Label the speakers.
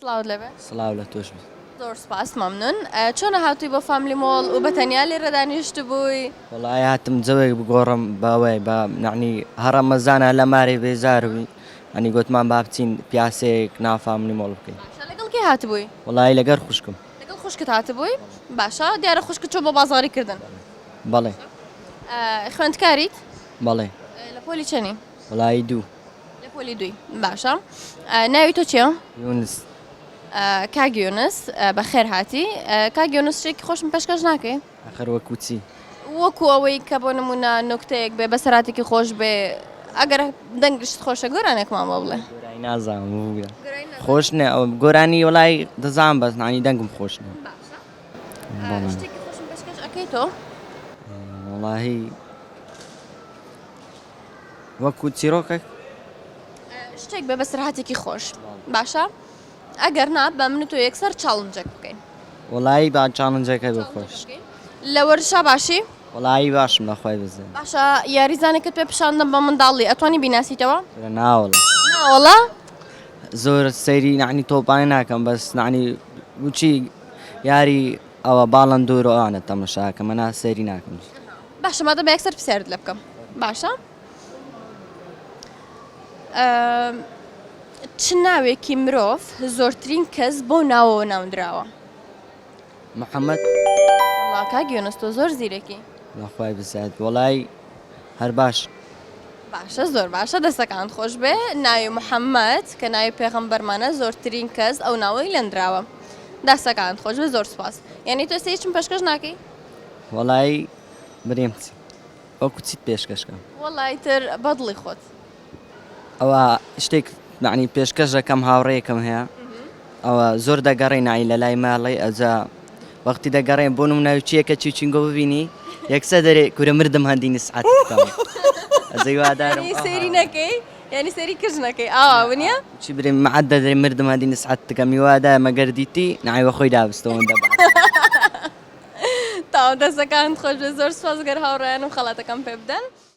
Speaker 1: سڵاوت لێبێ.
Speaker 2: سڵاو لە تۆش بێت.
Speaker 1: زۆر سوپاس مەمنون. چۆنە هاتووی بۆ فاملی مۆڵ و بە تەنیا لێرە دانیشتبووی؟
Speaker 2: وەڵایی هاتم جەوێک بگۆڕم بەوەی بە یەعنی هەڕەمەزانە لە مارێ بێزار بووین یەعنی گۆتمان با بچین پیاسەیەک ناو فاملی مۆڵ بکەین.
Speaker 1: باشە لەگەڵ کێ هاتبووی؟
Speaker 2: وەڵایی لەگەر خوشکم.
Speaker 1: لەگەڵ خوشکت هاتبووی؟ باشە دیارە خوشکت چووە بۆ بازاڕی کردن.
Speaker 2: بەڵێ.
Speaker 1: خوێندکاریت؟
Speaker 2: بەڵێ.
Speaker 1: لە پۆلی چەنی؟
Speaker 2: وەڵایی دوو.
Speaker 1: لە پۆلی دووی باشە ناوی تۆ چییە؟
Speaker 2: یونس.
Speaker 1: کاک یونس بەخێر هاتی کاک یونس شتێکی خۆشم پێشکەش ناکەی؟
Speaker 2: ئەخر وەکو چی؟
Speaker 1: وەکو ئەوەی کە بۆ نمونە نوکتەیەک بێ بەسەراتێکی خۆش بێ ئەگەر دەنگشت خۆشە گۆرانێکمان بۆ بڵێ.
Speaker 2: گۆرانی نازانم بووگە خۆش نێ ئەو گۆرانی وەڵای دەزانم بەس نانی دەنگم خۆش نیە.
Speaker 1: باشە شتێکی خۆشم پێشکەش ئەکەی تۆ؟
Speaker 2: وەڵاهی وەکو چیرۆکێک؟
Speaker 1: شتێک بێ بەسەرهاتێکی خۆش باشە ئەگەر نا بە من و تۆ یەکسەر challenge ێک بکەین.
Speaker 2: وەڵایی با challenge ەکە بێ خۆش.
Speaker 1: لە وەرزشا باشی؟
Speaker 2: وەڵایی باشم لە خوای بزێ.
Speaker 1: باشە یاریزانێکت پێ پیشان دەم بە منداڵی ئەتوانی بیناسیتەوە؟
Speaker 2: ناوەڵا.
Speaker 1: ناوەڵا؟
Speaker 2: زۆر سەیری نعنی تۆپانە ناکەم بەس نعنی بچی یاری ئەوە باڵندۆر و ئەوانە تەمەشاکەم ئەنا سەیری ناکەم.
Speaker 1: باشە مادەم یەکسەر پرسیارت لێ بکەم باشە چ ناوێکی مرۆڤ زۆرترین کەس بۆ ناوەوە ناوندراوە؟
Speaker 2: محەممەد
Speaker 1: وەڵا کاک یونس تۆ زۆر زیرەکی.
Speaker 2: لەخوای بزیاد وەڵای هەر باش.
Speaker 1: باشە زۆر باشە دەستەکانت خۆش بێ ناوی محەممەد کە ناوی پێغەمبەرمانە زۆرترین کەس ئەو ناوەی لێندراوە دەستەکانت خۆش بێ زۆر سوپاس یعنی تۆ ئێستا هیچم پێشکەش ناکەی؟
Speaker 2: وەڵایی برێم چی وەکو چیت پێشکەش کەم؟
Speaker 1: وەڵا ئیتر بەدڵی خۆت.
Speaker 2: ئەوە شتێک معنی پێشکەش دەکەم هاوڕێیەکم هەیە ئەوە زۆر دەگەڕێ نای لە لای ماڵی ئەجا وەختی دەگەڕێن بۆ نموناوی چیەکە چی چینگۆ ببینی یەکسە دەرێ کورە مردم هەندینی سعات ئەزەی وادارم
Speaker 1: سەیری نەکەی یعنی سەیری کچ نەکەی ئاوا ونیە
Speaker 2: چی برێم معەد دەرێ مردم هەندینی سعات دەکەم هیوادار مەگەر دیتی نایوە خۆی دابستەوە دەبات
Speaker 1: تەواو دەستەکانت خۆش بێت زۆر سوپاس گەر هاوڕێیانم خەڵاتەکەم پێ بدەن.